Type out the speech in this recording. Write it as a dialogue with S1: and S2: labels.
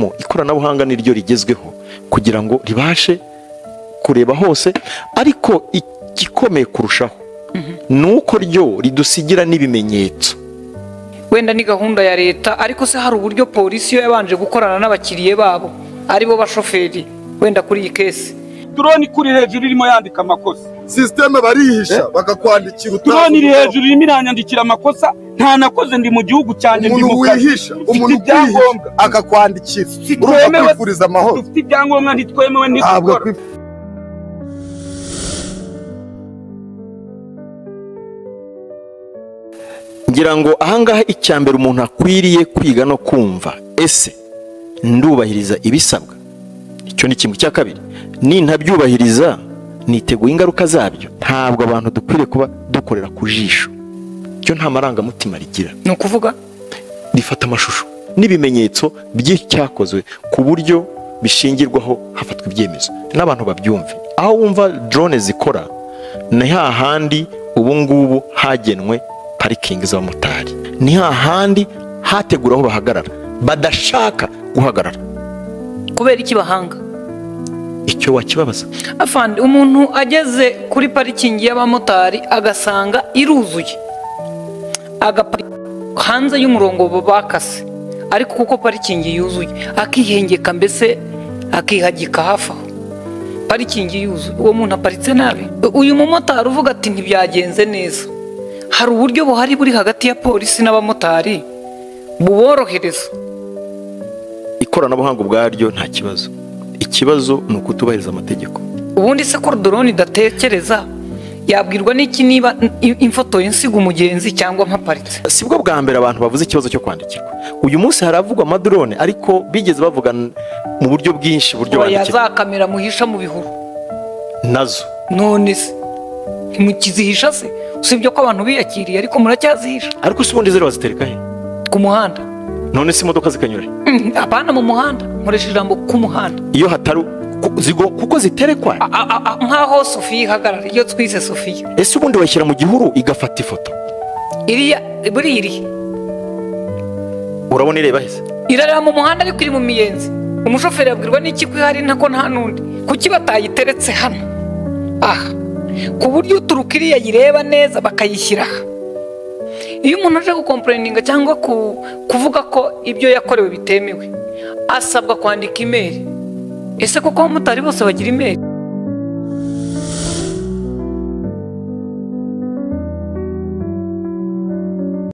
S1: Ikoranabuhanga niryo rigezweho kugira ngo ribashe kureba hose, ariko igikomeye kurushaho nuko ryo ridusigira n'ibimenyetso.
S2: Wenda ni gahunda ya leta, ariko se hari uburyo polisi yo yabanje gukorana n'abakiriye babo aribo bashoferi wenda kuri iyi kesi?
S3: Drone kuri hejuru irimo yandika amakosa,
S4: systeme barihisha bakakwandikira.
S3: Drone iri hejuru irimo iranyandikira amakosa nta nakoze, ndi mu gihugu cyanjye, ndi mu kazi.
S4: Umuntu wihisha akakwandikira, urumva kwifuriza amahoro.
S3: Dufite ibyangombwa, ntitwemewe, ntidukora.
S1: Ngira ngo ahangaha icyambere umuntu akwiriye kwiga no kumva, ese ndubahiriza ibisabwa? Icyo ni kimwe. Cya kabiri, nintabyubahiriza niteguye ingaruka zabyo. Ntabwo abantu dukwiriye kuba dukorera ku jisho, cyo nta marangamutima rigira.
S2: Ni ukuvuga
S1: rifata amashusho n'ibimenyetso by'icyakozwe ku buryo bishingirwaho hafatwa ibyemezo n'abantu babyumve. Aho wumva drone zikora ni hahandi ubu ngubu hagenwe parikingi z'abamotari, ni hahandi hategura aho bahagarara badashaka guhagarara.
S2: Kubera iki bahanga?
S1: Icyo wakibabaza.
S2: Afande, umuntu ageze kuri parikingi y'abamotari agasanga iruzuye, agaparika hanze y'umurongo bakase, ariko kuko parikingi yuzuye akihengeka, mbese akihagika hafi aho parikingi yuzuye, uwo muntu aparitse nabi. Uyu mumotari uvuga ati ntibyagenze neza, hari uburyo buhari buri hagati ya polisi n'abamotari buborohereza.
S1: Ikoranabuhanga ubwaryo nta kibazo, ikibazo ni ukutubahiriza amategeko.
S2: Ubundi se ko drone idatekereza, yabwirwa n'iki niba imfoto insiga umugenzi cyangwa mpaparitse?
S1: Sibwo bwa mbere abantu bavuze ikibazo cyo kwandikirwa. Uyu munsi haravugwa amadrone, ariko bigeze bavuga mu buryo bwinshi buryo
S2: bandikirwa. Za kamera muhisha mu bihuru
S1: nazo
S2: none se ntimukizihisha se? Usibye ko abantu biyakiriye, ariko muracyazihisha.
S1: Ariko se ubundi zero bazitereka he?
S2: Ku muhanda.
S1: None se imodoka zikanyura he?
S2: Apana mu muhanda, nkoresha ijambo ku muhanda.
S1: Iyo hatari kuko ziterekwa
S2: nkaho Sofiya ihagarara, iyo twise Sofiya.
S1: Ese ubundi washyira mu gihuru igafata ifoto?
S2: Iriya buri iri
S1: urabona ireba hese?
S2: Irareba mu muhanda ariko iri mu miyenzi. Umushoferi yabwirwa n'iki ko ihari ntako nta n'undi? Kuki batayiteretse hano aha ku buryo uturuka iriya yireba neza bakayishyira aha? Iyo umuntu aje gukomplaininga cyangwa kuvuga ko ibyo yakorewe bitemewe, asabwa kwandika imeri. Ese koko abamotari bose bagira imeri?